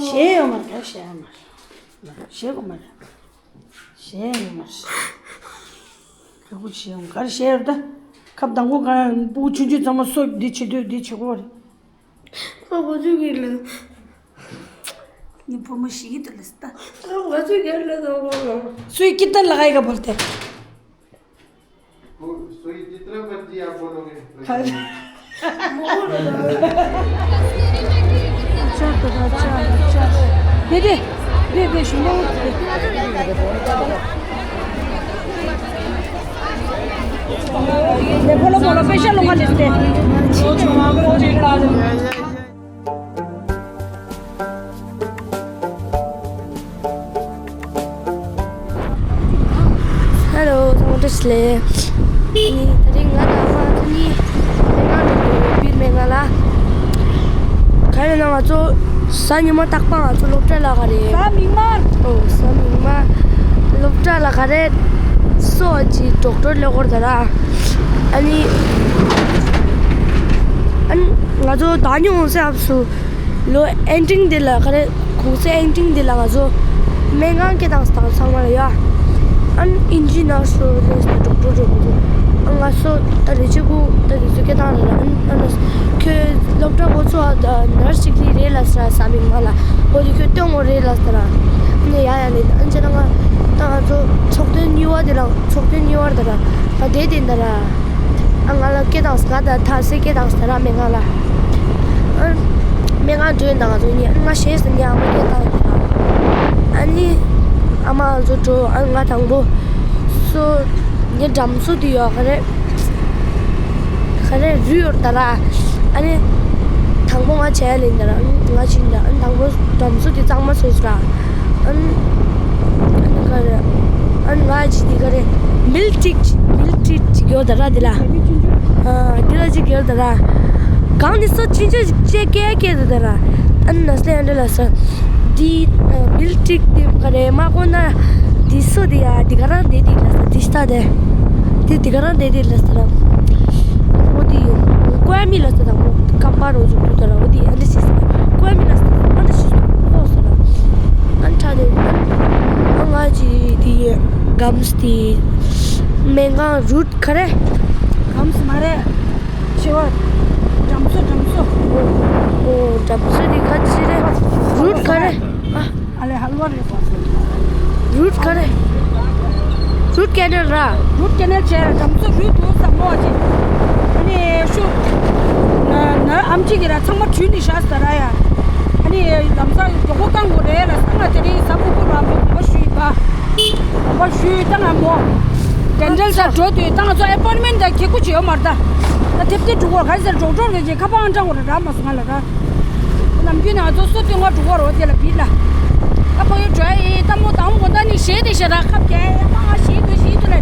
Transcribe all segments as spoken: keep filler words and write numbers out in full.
གཞས་ཡོད་མ་རེད། གཞས་ཡོད་མ་རེད། གཞས་གོ་མ་རེད། གཞས་ཡོད་མ་རེད། ག་གུ་གཞས་ཡོང་གར་གཞས་ཡོད་ད། ཁབ་དང་པོ་ག་སྤུ་གུ་ཆུང་ཆུང་ཚང་མ་སོ་འདི་བྱེད་དུས་འདི་བྱེད་དགོས་རེད། ཁོ་ཁོ་ཚོས་ངས་ལབ། ངས་བུ་མོ་ཞིག་གིས་དུ་ལབ་ད། ཁོ་ཁོ་ཚོས་ངས་ལབ་དང་པོ་ལ། སུའི་ཀི་ཏན་ལ་ཧའི་ག་བོལ་ཏེ། Hello, ཚང་མ་བཀྲ་ཤིས་བདེ་ལེགས། ཨ་ནི་དེ་རིང་ང་དང་ཨ་མ་ཚོ་གཉིས་སྨན་ཁང་འགྲོ་གི་ཡོད། བིར་སྨན་ཁང་ལ། ག་རེ་ན་ང་ཚོ་གཟའ་ཉི་མ་རྟག་པར་ང་ཚོ་སློབ་གྲྭ་ལ་ག་རེ། གཟའ་མིག་དམར། ཨོ་གཟའ་མིག་དམར་སློབ་གྲྭ་ལ་ག་རེ་སོ་ཅི་ཌོག་ཊར་ལས་སྐོར་དང་ར། ཨ་ནི་ཨ་ནི་ང་ཚོ་ད་ཉུང་སེ་ཨབ་སུ། ལོ་ཨེན་ཌིང་འདི་ལ་ག་རེ། གུང་སེང་ཨེན་ཌིང་འདི་ལ་ང་ཚོ་སྨན་ཁང་སྐད་བཏང་སྟངས་ཚང་མ་ལ་ཡ། ཨ་ནི་ཨིན་ཇི་ནར་སི་རེད་ཟེར་ཌོག་ཊར་རེད་ང་ཚོ། ཨ་ང་ཚོ་ད་རེ་ཆེ་གུ་ད་རེ་ཚོ་སྐད་བཏང་རེད་ལ། ཨ་ནི་ཨ་ནི་ཁྱོད་སློབ་གྲྭ་འགོ་ཚུགས་ཨ། ད་ནར་སི་ཅིག་ལི་རེད་ལ་ཟེར་ས་མིག་མ་ལ། འོ་དེ་ཁྱོད་སྟོན་དགོས་རེད་ལ་ཟེར། ཨ་ནི་ཡ་ཡ་ལེ། ཨ་ནི་བྱས་ན་ང་ད་ང་ཚོ་ཚོགས་ཐུན་གཉིས་པ་དེ་ལ་ཚོགས་ཐུན་གཉིས་པ་དེ་ལ་ང་དེ་དེ་འདྲ་ར། ཨ་ང་ལ་སྐད་བཏང་ང་ད་ཐར་སེ་སྐད་བཏང་ཟེར་ར་སྨན་ཁང་ལ། ཨ་སྨན་ཁང་འགྲོ་ཡིན་ད་ང་ཚོ་གཉིས། ཨ་ང་གཞས་ཟེར་ནས་ཨ་མ་སྐད་བཏང་ཡིན་ད། ཨ་ནི་ཨ་མ་ང་ཚོ་འགྲོ། ཨ་ང་དང་པོ་སོ་ངའི་འགྲམ་སོ་དེ་ཡོད་ག་རེ། ག་རེ་རུལ་ཡོད་ད་ར། ཨ་ནི་དང་པོ་ང་བྱས་ལེན་ད་ར། ང་ཕྱིན་ད། ཨ་ནི་དང་པོ་འགྲམ་སོ་དེ་གཙང་མ་བཟོས་སོ་ར། ཨ་ནི་ཨ་ནི་ག་རེ། ཨ་ནི་ང་ཅི་དེ་ག་རེ། མིལ་ཊི་མིལ་ཊི་ཅིག་ཡོད་ད་ར་དེ་ལ། ཨ་དེ་ལ་ཅིག་ཡོད་ད་ར། གང་དེ་སོ་ཆུང་ཆུང་ཅིག་ཅེ་ཀེ་ཀེ་དེ་ད་ར། ཨ་ནི་ན་སླེ་ཨ་འདྲ་ལ་ས། དེ་མིལ་ཊི་དེ་ག་རེ་མ་གོ་ན། དེ་སོ་དེ་ཡ་དེ་ག་རང་དེ་དེ་ལ་ས་དེ་ཤ་དེ། དེ་དེ་ག་རང་དེ་དེ་ལ་ས་ར། འོ་དེ་ཀོ་ཡ་མི་ལ་ས་དང་པོ་ཀམ་པ་རོ་ཟུག་ཏུ་ད་ར། འོ་དེ་ཨ་འདྲ་ཞིག་ས། ཀོ་ཡ་མི་ལ་ས་ཨ་འདྲ་ཞིག་ས་ཀོ་ས་ར། ཨན་ཁྲ་དེ་ཨ་ང་ཅི་དེ་གམ་སྟི་སྨན་ཁང་རུད་ག་རེ། གམ་སྟི་མ་རེད། ཆེ་བ། འགྲམ་སོ་འགྲམ་སོ། ཨོ་འགྲམ་སོ་དེ་ག་ཅི་རེད། རུད་ག་རེ། ཨ་ཨ་ལེ་ཧལ་བ་རེད་པ། རུད་ག་རེ། རུད་ཀེ་ནལ་ར། རུད་ཀེ་ནལ་བྱས་ར་འགྲམ་སོ་རུད་འདུག་བསམ་བློ་ཅིག་ཨ་ནི་ཤུ། ན་ན་ཨམ་ཆི་གི་ར་ཚང་མ་བྲུས་ནི་ཤ་ཟ་ར་ཡ། ཨ་ནི་ལམ་སང་མགྱོགས་པོ་བཏང་དགོས་རེད་ལ། སང་ང་དེ་རིང་གཟའ་ཕུར་བུ་ར་མོ་དགོངས་པ་ཞུས་ཡིན་པ། དགོངས་པ་ཞུས་ད་ང་མོ། དེ་འདྲ་ས་འགྲོ་དུས་ད་ང་ཚོ་ཨེ་པོན་མེན་ད་ཁེ་ཁུ་བྱེད་ཡོད་མ་རེད་ད། ད་ཐེབས་ཐེབས་འགྲོ་གོ་ར་ག་རེ་ཟེར་འགྲོགས་འགྲོགས་རེད་ཅེས་ཁ་པར་ཨང་གྲངས་གོ་ར་ར་མ་སོང་ང་ལ་ར། ནམ་རྒྱུན་ང་ཚོ་སོ་སྟོན་ང་འགྲོ་གོ་ར་འོ་དེ་ལ་བིད་ལ། ཨ་ཕ་ཡོད་འགྲོ་ཨེ་ད་མོ་དང་མོ་ད་ནི་ཞེས་དེ་ཞེ་ར་ཁབ་རྒྱ་ཨེ་མ་ང་ཞེས་དུ་ཞེས་དུ་ལ།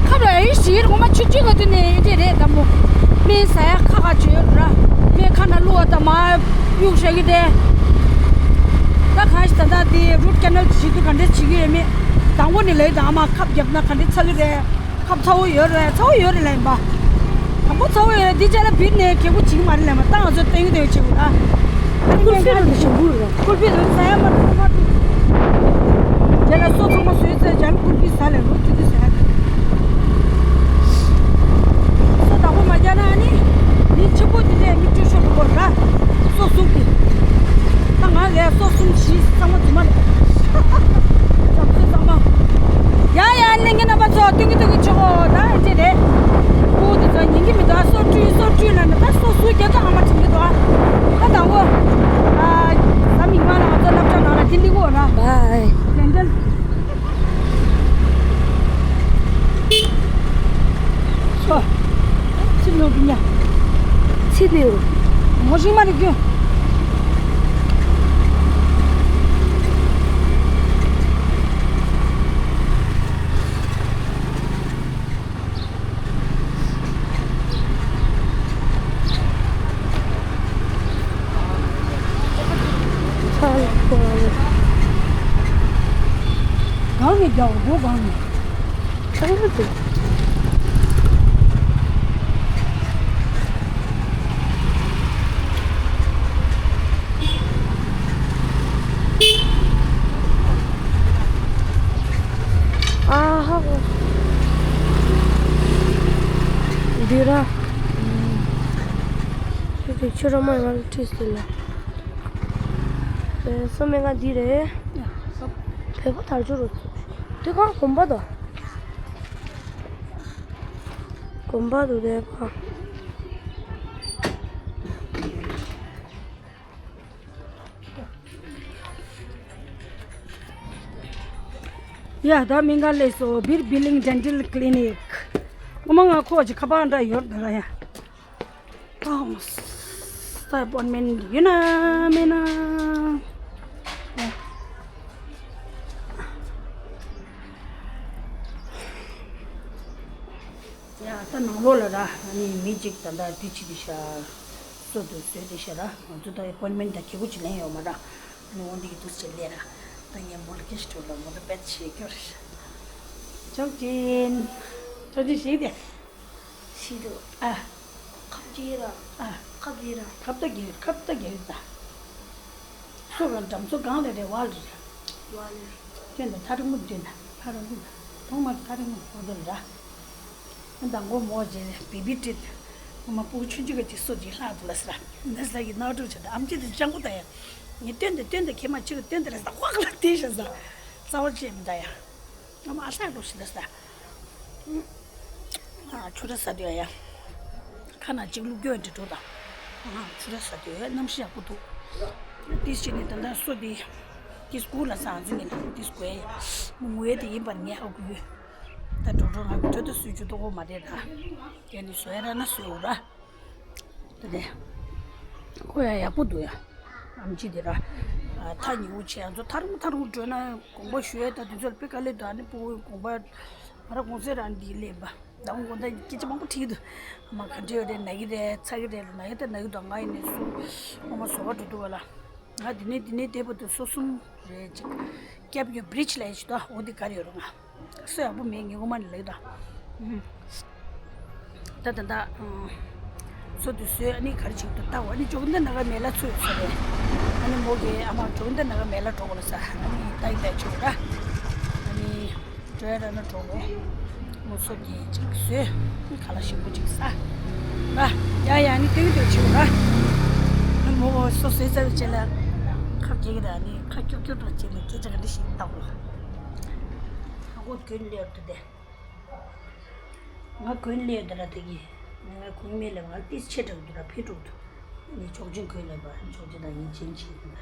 ཁབ་ལ་ཨེ་ཞེས་ར་ངོ་མ་ཆུ་ཆུ་ག་དུ་ནས་ཨེ་དེ་རེད་ད་མོ། མེ་ཟ་ཡ་ཁ་ཁ་བྱོས་ར། མེ་ཁ་ན་བླུག་བ་ད་མ། གཡུག་བཞག་གི་དེ། ད་གང་ཞིག་ད་ལྟ་དེ་རུད་ཀེ་ནལ་བྱེད་དུས་ག་འདྲས་བྱེད་ཀྱི་ཡོད་མེད། དང་པོ་ནས་ལས་དང་ཨ་མ་ཁབ་བརྒྱབ་ན་ག་འདྲས་ཚ་གི་རེད། ཁབ་ཚ་བོ་ཡོད་རེད། ཚ་བོ་ཡོད་རེད་ལབ་ཡིན་པ། དང་པོ་ཚ་བོ་ཡོད་རེད། འདི་རྗེས་ལ་བིར་ནས་ཁེ་པོ་བྱེད་ཀྱི་མ་རེད་ལབ་ཡིན་པ། ད་ང་ཚོ་སྟོན་གི་འདོད་བྱེད་དགོས་ད། ཁུལ་ཕི་རུ་དེ་ཞིམ་པོ་རེད། ཁུལ་ཕི་རུ་ཟ་ཡ་མ་རེད་མ་རེད། རྗེས་ལ་སོ་ཚང་མ་བཟོས་ཚར་རྗེས་ལ་ཁུལ་ཕི་ཟ་ལས་རོ་ཚུལ་དུ་ཟ་ཡ་རེད། སོ་བདག་པོ་མ་རྒྱག་ན་ཨ་ནི། མི་ཆེན་པོ་དེ་འདྲས་མི་སྤྲོད་ཤོག་རུ་གོ་ར། སོ་གསུམ་གྱི། ད་ང་ལས་སོ་གསུམ་བཞི་ཚང་མ་རྫུན་མ་རེད། བྱམས་བརྩེ་ཚང་མ། ཡ་ཡ་ལྷན་རྒྱས་རྣམ་པ་ཚོ་སྟོན་གྱི་སྟོན་གྱི་ཆོག་གོ་ད་ཨེ་འདྲས་རེད། ཁུ་དེ་ཚོ་ཉན་གྱི་མི་འདུག་ཨ་སོ་བཀྲུས་སོ་བཀྲུས་ལ་ནི་ད་སོ་སུ་རྒྱ་ཚ་ཨ་མ་དྲན་གྱི་འདུག་ཨ། ད་དང་པོ། ཨ། ད་མིག་དམར་ལ་ང་ཚོ་སློབ་གྲྭ་ནང་ལ་དེ་འདི་གོ་ར། བའི། དེ་འདྲ། ཤོ། ཚིག་ནོར་གི་ཉ། ཚིག་ནོར། ངོ་ཤེས་མ་རིག་རྒྱུ། གང་ནས་རྒྱག་དགོས་གང་ནས། ཆང་ལ་འདུག་རོ་མ་ང་ལ་ཁྲིས་ཟེར་ལ། ཨེ་སོ་མེ་ང་འདི་རེད། བོད་པ་དར་ཆུ་རུ། དེ་གང་གོམ་པ་དང་། གོམ་པ་དུ་དེ་གང་། ཡ་ད་མི་འགའ་ལས་སོ་བིར་བི་ལིང་ཌེན་ཊལ་ཀི་ལི་ནིག་ངོ་མ་ང་ཁོ་ཅི་ཁ་པར་འདྲ་ཡོད་ད་ལ་ཡ། ཨོ། ས་ཨེ་པོན་མེན་ཡོད་ན་མེད་ན། ཡ་ད་ནང་ལོགས་ལ་ར་ཨ་ནི་མི་གཅིག་ད་ལྟ་དུས་ཆི་དི་ཤ་སོ་དུ་བཟོས་དི་ཤ་ར་ང་ཚོ་ད་ཨེ་པོན་མེན་ད་ཁེ་གུ་ཅི་ལེན་ཡོད་མ་ར་ཨ་ནི་འོང་དི་གི་དུས་ཆི་ལེ་ར་ད་ངས་མོལ་ཁེ་ཤི་ཏུ་ལ་མོ་ད་པད་ཤེས་ཀྱོར་ཤ་ཅོག་ཅིན་ཅོག་ཅིན་ཤིག་དེ། ཤི་དུ། ཨ། ཁབ་ཅིག་ར། ཨ། ཁབ་ཅིག་ར། ཁབ་ཏ་གེ་ཁབ་ཏ་གེ་ད། སོ་གང་འགྲམ་སོ་གང་ལས་རེ་བ་ལ་རེ། བ་ལ། སྟོན་ད་ཐ་རི་མུ་སྟོན་ད་ཐ་རི་མུ་ཐོང་མ་ཐ་རི་མུ་འོ་དེ་ལ་ར། མདང་གོ་མོ་ཇེ་བི་བི་ཏྲིད། ངོ་མ་སྤུ་གུ་ཆུང་ཆུང་གི་ཅིག་སོ་ཅིག་ལྷག་ཏུ་ལ་སི་ར། འདི་ས་གི་ནག་ཕྲུག་ཆ་ད་ཨམ་ཅི་དེ་སྤྱང་པོ་ད་ཡ། ངས་སྟོན་ད་སྟོན་ད་ཁྱེད་མ་ཅིག་སྟོན་ད་ར་ས་ཁོག་ལ་དེ་ཤ་ས། རྩ་བ་ཅེ་མི་ད་ཡ། ཨ་མ་ཨ་ལྷག་འགྲོ་ཤི་ད་ས། ཨ་ཆུ་ར་ཟ་དུས་ཡ། ཁ་ན་གཅིག་བླུགས་རྒྱུ་འདྲི་འགྲོ་དང་། ཨ་ཆུ་ར་ཟ་དུས་ཡ་གནམ་གཤིས་ཡག་པོ་འདུག་ཏིས་ཅི་ནི་ད་ལྟ་སོ་དི་ཏིས་ཀུ་ལ་སང་ཟི་ངེ་ལ་ཏིས་ཀུ་ཡ། མུ་ངུ་ཡ་དེ་ཡིན་པར་ངས་ཧ་གུ་ཡོད། ད་འགྲོ་འགྲོ་ང་གི་གྲོད་ད་སུས་ཅུ་ཏོ་གོ་མ་རེད་ད། ཡ་ནི་སོ་ཡ་ར་ན་སོ་ཡ་ར། དེ་ནས། ཁོ་ཡང་ཡག་པོ་འདུག་ཡ། ཨམ་ཆི་དེ་ར། ཐག་ཉེ་བོ་ཆེ་ང་ཚོ་ཐར་མོ་ཐར་མོ་འགྲོ་ན་དགོངས་པ་ཞུ་ཡ་ད་དུས་ཚོད་དཔེ་དཀའ་ལས་འདུག་ཨ་ནི་སྤུ་གུའི་དགོངས་པ། ང་ར་གོང་ཚད་རང་འདི་ལེན་པ། ད་དགོང་དགོང་དག་སྐད་ཆ་མང་པོ་དྲིས་འདུག་ཨ་མ་ག་འདྲ་ཡོད་རེད་ན་གི་རེད་ཚ་གི་རེད་ལ་ན་ཡ་ད་ན་གི་འདུག་ང་ཡིན་ནས་སུ། ཨ་མ་བཟོ་ག་འགྲོ་འདུག་བ་ལ། ང་འདི་ནས་འདི་ནས་བསྡད་པ་དུ་སོ་གསུམ་རེད་ཅིག་ཀེབ་ཡོད་བི་རིཇ་ལ་ཡ་ཞིག་ད་འོ་འདི་ག་རེ་ཡོད་རུང་ང་། སུ་ཡག་པོ་མེད་ངས་ངོ་མ་ནས་ལེགས་དང་། ད་ད་ད། སོ་དུ་སོས་ཨ་ནི་ག་རེ་བྱེད་དུ་ལྟ་བ་ཨ་ནི་ཇོ་གི་འདི་ན་ག་མེ་ལ་ཚོས་ས་རེད། ཨ་ནི་མོ་གི་ཨ་མ་ཇོ་གི་འདི་ན་ག་མེ་ལ་འགྲོ་གོ་ལ་ས་ཨ་ནི་ལྟ་ཡི་ལྟ་ཆོག་ར། ཨ་ནི་འགྲོ་ཡ་ར་ན་འགྲོ་གོ། མོ་སོ་གི་ཅིག་སོས་ཁ་ལ་ཞིམ་པོ་ཅིག་ས། ར། ཡ་ཡ་ཨ་ནི་ཏེ་གི་ཏེ་ཆོག་ར། ཨ་མོ་སོ་སོས་ཚར་བའི་ཆེད་ལ་ཁ་གེ་གི་ར་ནི། ཁ་སྐྱུག་སྐྱུག་འགྲོ་བྱས་ནས་སྐད་ཆ་ག་འདྲ་ཞིག་བཏང་བ། ཧ་གོ་གྱོན་ལེར་དུ་དེ། ང་གྱོན་ལེར་དུ་ར་དེ་གི། ང་གུང་མེད་ལ་ང་ཏིས་ཆེ་དྲག་དུ་ར་ཕི་དྲུག་དུ། ནི་ཆོག་ཅིང་གྱོན་ལེ་བ་ཆོག་ཅིང་དང་ཡིན་ཅིང་ཆེ་དུ་ར།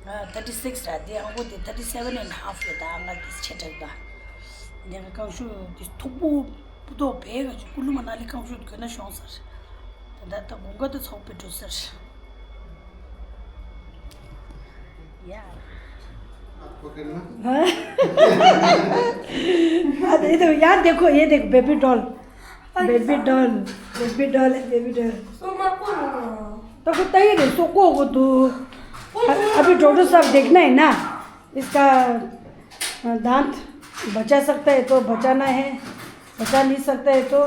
ང་thirty six ར་དེ་ཧ་གོ་དེ་thirty seven and half རེད་ད་ང་ཏིས་ཆེ་དྲག་ད། ནི་ང་རྐང་ཤུ་དེ་ཐུག་པོ། པུ་ཏོ་བེ་ག་ཅིག་ཀུ་ལུ་མ་ན་ལི་ཁང་ཤོད་གོན་ན་ཤོང་ཟེར། ད་ད་ད་དགོང་ཀ་ད་ཚོགས་པའི་འགྲོ་ཟེར། ཡ། आपको करना? हाँ। अरे तो यार देखो, ये देखो, baby doll. Baby doll. Baby doll है, बेबी डॉल। तो मैं कौन हूँ? तो को तय रे, सो को को तू। अभी डॉक्टर साहब देखना है ना। इसका, अ, दांत बचा सकता है तो बचाना है, बचा नहीं सकता है तो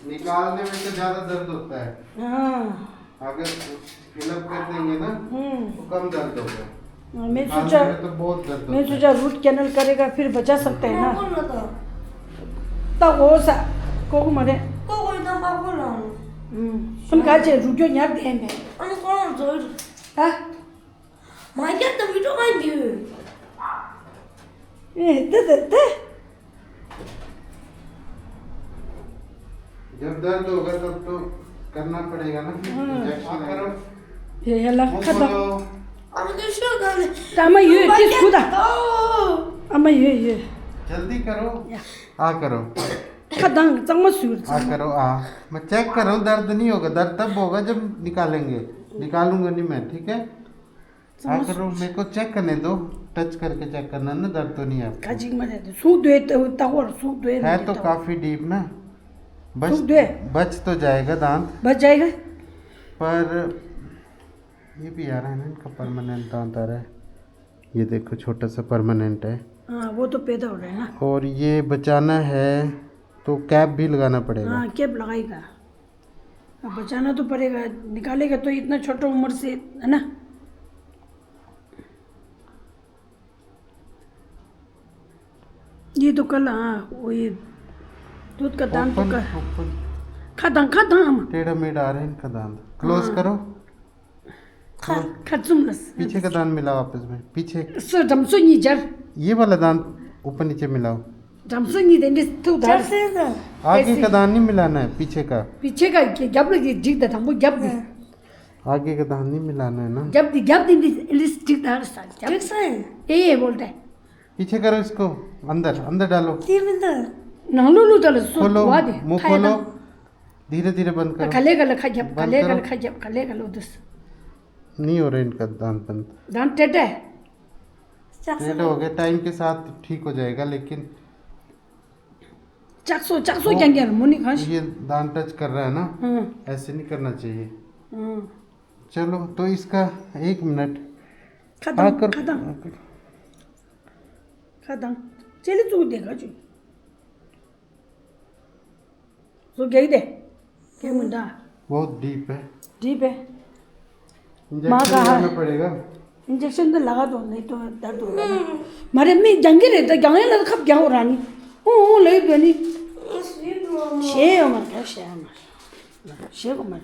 निकालने में तो ज्यादा दर्द होता है। हाँ। अगर फिलअप कर देंगे ना, हम्म। तो कम दर्द होगा। हाँ, मैं निकालने सोचा, में तो बहुत दर्द मैं होता है। सोचा रूट कैनल करेगा, फिर बचा सकता है ना। तो वो सा, को को मरे। को को इतना पागल है। हम्म। उनका जे रुक गयो यार दे में। हम कौन जोड़? हाँ? माइक तो वीडियो काहे दी? ए, दे, दे, दे। जब दर्द होगा तब तो करना पड़ेगा ना, हाँ। इंजेक्शन करो। ये, ये ला, मुंह खत्म। खोलो। अब तो शो कर। तो हम ये किस खुदा? तो। हम ये, ये। जल्दी करो। या। आ करो। खत्म, चम्मच सूर। आ करो, आ। मैं चेक करूँ, दर्द नहीं होगा। दर्द तब होगा जब निकालेंगे। निकालूंगा नहीं मैं, ठीक है? हाँ, करो, मेरे को चेक करने दो, टच करके चेक करना ना, दर्द तो नहीं है आपको। काजिंग में है, सूख दे तो तवर, सूख दे है तो काफी डीप ना। बच, सूख दे। बच तो जाएगा दांत। बच जाएगा। पर ये भी आ रहा है ना, इनका परमानेंट दांत आ रहा है। ये देखो, छोटा सा परमानेंट है। हाँ, वो तो पैदा हो रहा है ना। और ये बचाना है, तो कैप भी लगाना पड़ेगा। हाँ, कैप लगाएगा। अब बचाना तो पड़ेगा, निकालेगा तो इतना छोटा उम्र से, है ना? ये तो कल, हाँ, वो ये दूध का दांत तो ओपन, कल। ओपन। ཁ་གདངས། ཁ་གདངས། ཨ་མ། टेढ़ा मेढ़ा आ रहे हैं इनका दांत। क्लोज हाँ। करो। ཁ་ཁ་བཙུམ་ལ། पीछे का दांत मिलाओ आपस में। पीछे। སོ་འགྲམ་སོ་གཉིས་སྦྱར། ये वाला दांत ऊपर नीचे मिलाओ। འགྲམ་སོ་གཉིས་དེ་འདྲས་ཐུག་དར། आगे का दांत नहीं मिलाना है, पीछे का। पीछे का རྒྱབ་ལ་གི་འགྲིག་ད། དང་པོ་རྒྱབ་ཀྱི། आगे का दांत नहीं मिलाना है ना। རྒྱབ་དེ་རྒྱབ་དེ་འདི་ཨེ་ལིས་འགྲིག་དར་ས། རྒྱབ། འགྲིག་ས་ཡིན། ཨེ་ཨེ་བོལ་ཏེ། पीछे करो इसको। अंदर, अंदर डालो। དེ་མི་འདུག་ནང་ལོགས་ལོགས་ད་ལ་སོ་खोलो, བ་དེ། मुंह ཁ་ཡ་खोलो। ད། धीरे धीरे बंद ད་ག་करो। ལེ་ག་ལེ་ཁ་རྒྱབ། ག་बंद ལེ་ག་ལེ་करो। ཁ་རྒྱབ། ག་ལེ་ག་ལེ། འོ་དུས། नहीं हो रहे इनका दांत बंद। दांत टेढ़ा है। टेढ़ा हो गया, टाइम के साथ ठीक हो जाएगा, लेकिन ལྕགས་སོ་ལྕགས་སོ། वो རྐྱང་རྐྱང་མོ་ནི་གང་ཞིག ये दांत टच कर रहा है ना, हाँ। ऐसे नहीं करना चाहिए। हाँ। चलो, तो इसका एक मिनट। ཁ་གདངས། आकर ཁ་གདངས། ཁ་གདངས། ལྕེ་ལེ་བཙུགས་དེ་ག་ཅུ། བཟོ་རྒྱག་དེ། རྒྱག་མི་འདྲ། बहुत डीप है। डीप है। इंजेक्शन माँ का लगाना है। पड़ेगा। इंजेक्शन तो लगा दो, नहीं तो दर्द होगा ना। मारे मैं जंगे रहता, जंगे लगा खप क्या हो रानी। ओ, ओ, ले बनी। शेर हो मर, क्या शेर मर। शेर को मर।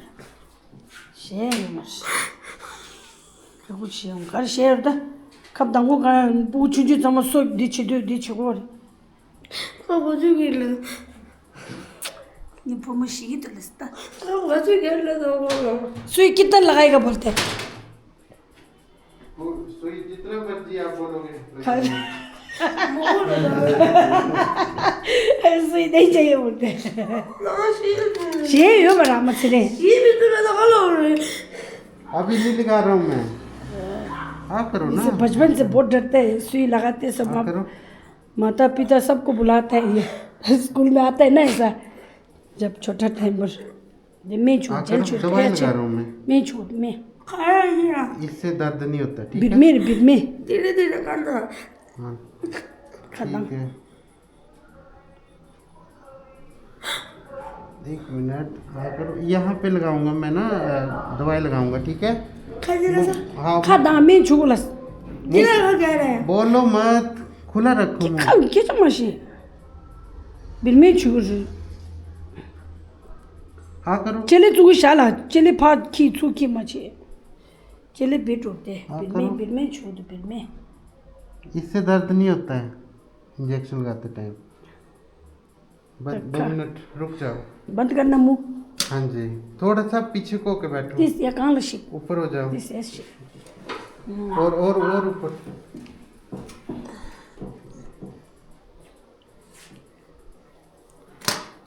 शेर मर। ཁ་ཁུ་ཤེས་ཡོང་གར་ཤེས་ཡོད་ད། ཁབ་དང་པོ་ག་བུ་ཆུང་ཆུང་ཚང་མ་སོ་འདི་བྱེད་དུས་འདི་བྱེད་གོ་རེད། ཁ་བུ་ཆུང་གི་ལ། ངའི་བུ་མོ་ཞིག་གི་དུ་ལ་སྟ། ཁ་བུ་ཆུང་གི་ལ་དང་པོ་ལ། སུའི་ཀི་ཏན་ལ་ག་ཡི་ག་བོལ་ཏེ། वो सोई जितना मर्जी आप बोलोगे। ཁ། སུའི་དེ་བྱེད་ཡོད་བོལ་ཏེ། ཞེས་ཡོད་པ་རང་མ་ཚེ་རིང་། अभी नहीं लगा रहा हूँ मैं। हाँ करो ना। इसे बचपन से बहुत डरते हैं, सुई लगाते सब। हाँ, हम करो। माता पिता सबको बुलाते हैं, ये स्कूल में आता है ना ऐसा, जब छोटा था पर। ये मैं छू, हाँ, जेल करो, छू, दवाई लगा रहा हूँ मैं। मैं छू, मैं। इससे दर्द नहीं होता, ठीक है? बिरमे, बिरमे। धीरे धीरे कर दो। हाँ। खत्म। ठीक है। एक मिनट, हाँ, करो। यहाँ पे लगाऊंगा मैं ना, अ, दवाई लगाऊंगा, ठीक है? खा जरा वो, सा। हाँ, खा वो दामे छुगुलस। वो, तेरा का कह रहा है? बोलो मत, खुला रखो मुंह। खा, क्या समझ है? बिल में छुगुल। हाँ, करो। चले तू शाला, चले फात की, छू की मचे। चले बेट उठते, हाँ, बिल में, करो। बिल में छू दो, बिल में। इससे दर्द नहीं होता है, इंजेक्शन लगाते टाइम। बस दो मिनट रुक जाओ। बंद करना मुंह। हाँ जी, थोड़ा सा पीछे को के बैठो। This, या कहाँ लशी? ऊपर हो जाओ। This, ऐसे। और, और, और ऊपर।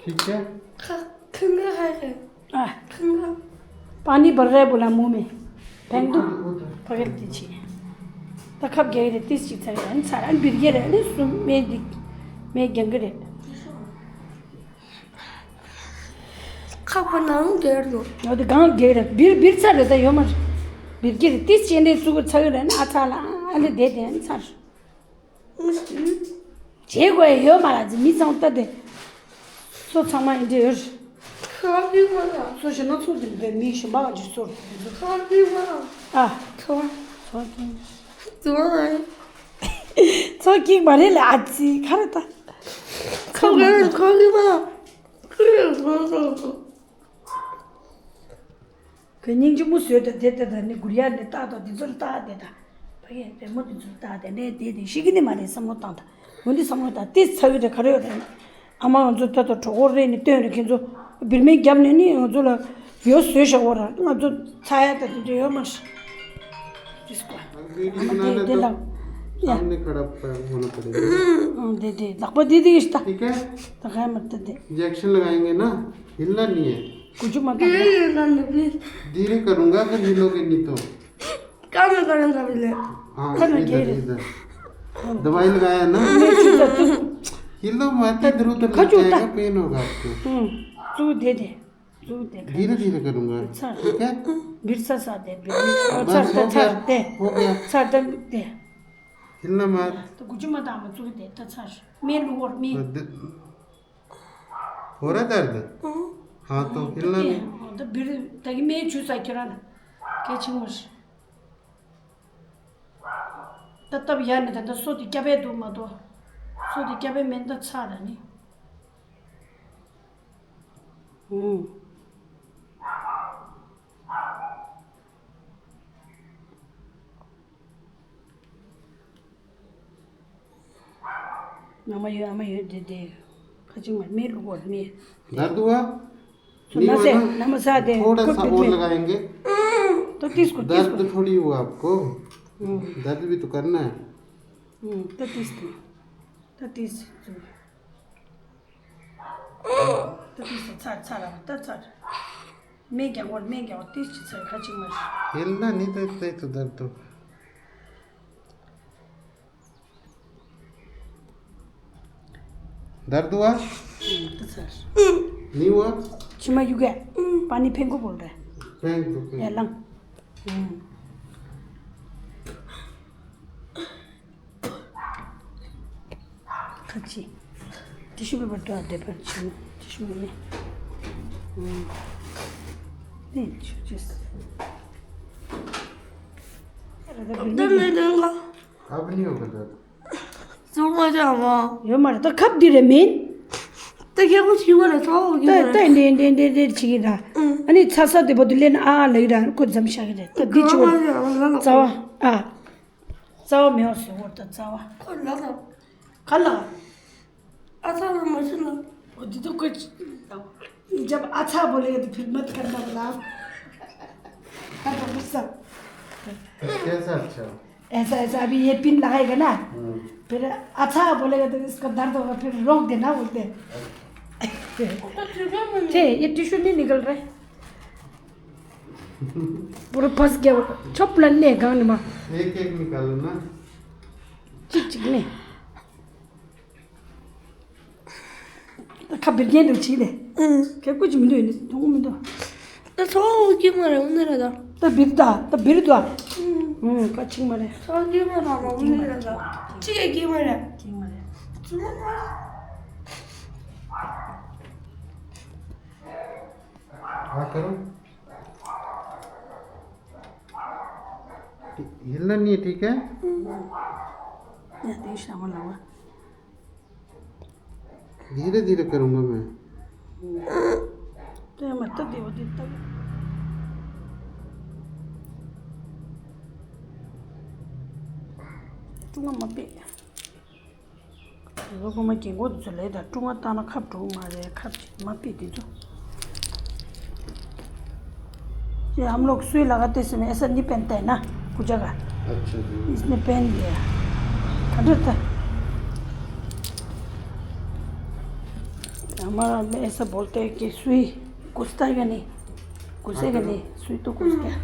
ठीक है। ख-, खंगा है। आ। खंगा। पानी भर रहा है बोला मुंह में। फेंक दो। उधर, उधर। पकड़ दीजिए। ད་ཁབ་རྒྱག་རེད། ཏིས་ཅིག་ཚར་ཡང་ཚར། ཨ་འབིར་རྒྱག་རེད། ཨ་ནི་སུ་སྨན་འདི་སྨན་རྒྱག་གི་རེད། ཁ་ཁོ་ནང་རྒྱག་རེད། འོ་དེ་གང་རྒྱག་རེད། འབིར་འབིར་ཚར་རེད། ད་ཡོད་མ་རེད། འབིར་རྒྱག་རེད། ཏིས་ཅིག་འདི་བཙུགས་ཚར་ཡོད་རེད། ཨ་ནི་ཨ་ཚ་ལ་ཨ་ལེ་བསྡད་དེ་ཨ་ནི་ཚར། བྱེད་དགོས་ཡོད་མ་རེད། མི་ཚང་ལྟ་དེ། སོ་ཚང་མ་ཡིན་འདྲ་ཡོད། ཁ་བི་མ་ལ། སོ་ཞེ་ན་ཚོ་དེ་འདྲ་མི་ཞུ་མ་ག་ཅིག་སོ། ཁ་བི་མ་ལ། ཨ། ཚོ། ཚོ་ཀིང་། ཚོ་ཀིང་མ་རེད་ལ་ཨ་ཙི་ག་རེད་ད། ཚོ་ཀིང་ཁ་བི་མ་ལ། ཁོས་སྙིང་རྗེ་མོ་བཟོས་ཏེ་དེ་ལྟ་དང་ནི་གུར་ཡར་ནས་བཏགས་དང་དེ་ཚོར་བཏགས་དེ་དང་། ཕ་གིའི་བུ་མོ་དེ་ཚོར་བཏགས་དེ་ནས་དེ་དེ་ཤི་གི་ནི་མ་རེད་བསམ་བློ་བཏང་དང་། འོ་འདི་བསམ་བློ་བཏང་དེ་ཚ་བའི་རེད་ག་རེ་ཡོད་རེད། ཨ་མ་ང་ཚོ་ད་ལྟ་གྲོད་ཁོག་རེད་ནི་སྟོན་རེད། ཁྱེད་ཚོ་བིར་མིང་བརྒྱབ་ནས་ནི་ང་ཚོ་ལ་ཡོད་བཟོས་བཞག་འོ་ར། ང་ཚོ་ཚ་ཡ་ད་དེ་འདྲ་ཡོད་མ་རེད། ཨ་མ་དེ་དེ་ལ་ཡ། सामने खड़ा होना पड़ेगा। ཨང་དེ་དེ་ལག་པ་དེ་དེ་ཡིན་ཤི་ད། ठीक है। ད་ག་ཡ་མ་ད་དེ། इंजेक्शन लगाएंगे ना, हिलना नहीं है। कुछ मत धीरे करना प्लीज। धीरे करूंगा अगर हिलोगे नहीं तो। काम करूंगा पहले। हाँ, कर इधर, लगे। इधर। दवाई लगाया ना? मैं चुप कर, तू हिलो मत, इधर उधर लग जाएगा, पेन होगा आपको। हम्म, तू दे दे। तू दे। धीरे धीरे करूंगा, अच्छा। ठीक है? बिरसा सा दे, बिरसा बस, हो सा गया, दे। हो गया। सा दे। हिलना मत। तो कुछ मत आम, तू दे, तो सर। मैं लूर, मैं। हो रहा दर्द? हाँ, तो हिलना नहीं। तो बिर, ताकि मैं छू सा किरण। क्या छू मस? ད་སྟབས་ཡག་ནི་ད་ལྟ་སོ་དེ་སྐྱ་བས་འདུག་མ་གཏོགས། སོ་དེ་སྐྱ་བས་མེད་ད་ཚར་ར་ནི། ཧུམ། मामा यो, आमा यो, दे दे। खचिंग मत, मैं लुगो, मैं। दर्द हुआ? नहीं हुआ ना? नमसा दे। थोड़ा सा और लगाएंगे। तो तीस को, तीस को। दर्द थोड़ी हुआ आपको? हम्म। दर्द भी तो करना है। हम्म, तो तीस को। तो तीस। तो तीस, छाड़, छाड़, तो छाड़। मैं क्या और, मैं क्या और, तीस छाड़, खचिंग मत। हिलना नहीं तो, तो दर्द तो। दर्द हुआ? हम्म, तो सर। नहीं हुआ? छिमा युगे। पानी फेंको बोल रहा है। फेंक दो, फेंक दो। ये लंग। हम्म। खची। टिश्यू पेपर तो दे पर छिमा। टिश्यू में। हम्म। नहीं, टिश्यू चीज। अब नहीं होगा दर्द। ཙོང་མ་ཅག་མ། ཡོད་མ་རེད། ད་ཁབ་འདི་རེད་མིན། ད་ཁྱེད་ཁོ་ཞིག་མ་རེད། ཚོགས་ཀྱི་ད་རེད། ད་འདྲེ་འདྲེ་འདྲེ་འདྲེ་བྱེད་ཀྱི་ར། ཨ་ནི་ཚ་ཚ་དེ་པོ་དུ་ལེན་ཨ་ཨ་ལ་ཡི་ར་ཁོ་འཛམ་ཤག་གི་རེད། ད་འདི་ཅི་བ། རྩ་བ་ཨ། རྩ་བ་མེད་པ་ཟེར་བོ་ད་རྩ་བ། ཁོ་ལ་ད། ག་ལ། ཨ་ཚ་ལ་མ་ཤི་ལ། འོ་འདི་ཚོ་ཁོ་ཅི། ཡི་རྒྱབ་ཨ་ཚ་བོ་ལེ་ག་དུ་ཕིར་མ་ཐ་ཁར་མ་བ་ལ། ཁ་ཐོག་མི་ས། कैसा अच्छा? ऐसा, ऐसा अभी ये पिन लगाएगा ना। हम्म। फिर अच्छा बोलेगा तो इसका दर्द होगा, फिर रोक देना बोलते हैं। अच्छा। ये टिश्यू नहीं निकल रहा है। पूरा फंस गया वो। चुप लन्ने गांव में। एक एक निकालो ना। चिक चिक नहीं। ཁ་བིར་རྒྱན་འདུག་བྱིས་ཏེ། ཨང་། ཁེ་ཀུ་ཅི་མི་འདུག་ཡིན་ནི་དུང་མི་འདུག་ད་ཚོགས་ཀྱི་མ་རེད། འོ་ན་རེད་ད། ད་བིར་ད། ད་བིར་ད། ཨང་། ཁ་ཆིག་མ་རེད། ཚོགས་ཀྱི་མ་རེད། འོ་ན་རེད་ད། ཅི་ཡ་ཀྱི་མ་རེད། ཀྱི་མ་རེད། ཚོགས་མ་རེད། हाँ करो। हिलना नहीं है, ठीक है? धीरे धीरे करूँगा मैं। तो मतलब देव देवता। तुम मत। ལོ་གོ་མ་རྒན་གོག་དེ་ཚོ་ལས་དང་ཀྲུང་ང་བཏང་ན་ཁབ་འགྲོ་མ་རེད། ཁབ་ཅིག་མ་པི་དེ་ཚོ། ये हम लोग सुई लगाते समय ऐसा नहीं पहनता है ना, कुछ जगह। अच्छा जी। इसने पहन लिया। खबर था। हमारा में ऐसा बोलते हैं कि सुई घुसता है कि नहीं, घुसेगा नहीं, सुई तो घुसता है।